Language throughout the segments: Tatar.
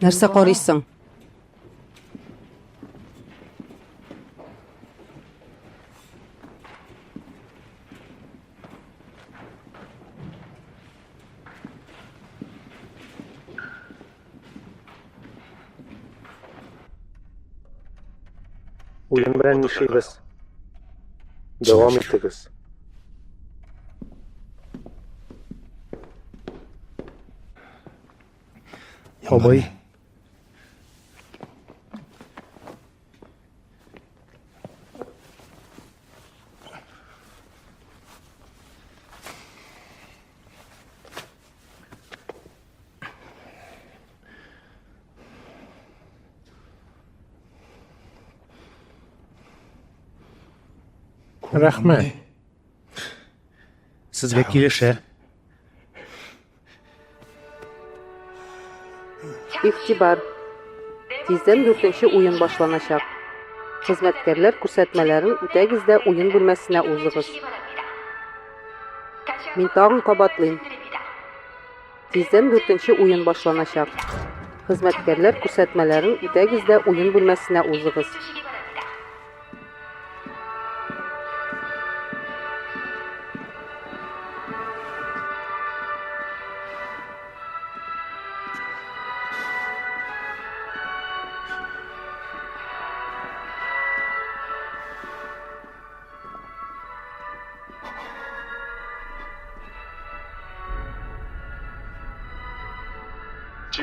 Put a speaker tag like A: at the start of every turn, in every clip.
A: Нәрсә карыйсың?
B: Уен белән нишлибез? Дәвам итегез. Абый. Рәхмәт.
C: Сезгә килешә.
A: Игътибар! Тиздән дүртенче уен башланачак. Хезмәткәрләр күрсәтмәләрен үтәгез дә уен бүлмәсенә узыгыз. Мин тагын кабатлыйм. Тиздән дүртенче уен башланачак. Хезмәткәрләр күрсәтмәләрен үтәгез дә уен бүлмәсенә узыгыз.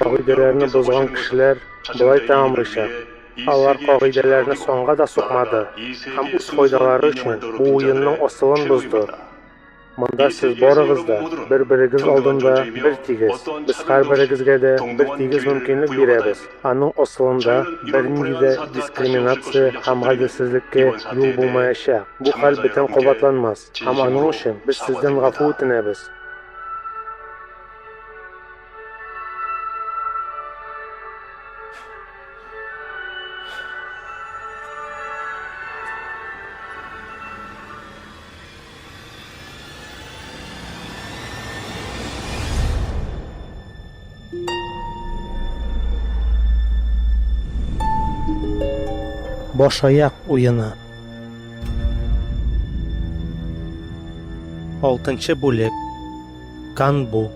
B: Кагыйдәләрне бозган кешеләр болай тәмамлыйчак. Алар кагыйдәләрне санга да сукмады һәм үз файдалары өчен бу уенның асылын бозды. Монда сез барыгыз да бер-берегез алдында бер тигез. Без һәрберегезгә дә бер тигез мөмкинлек бирәбез. Аның асылында бернинди дә дискриминация һәм гаделсезлеккә юл булмаячак. Бу хәл бүтән кабатланмас, һәм аның өчен без сездән гафу үтенәбез.
C: Башаяк уены. Алтынчы бүлек. Канбу.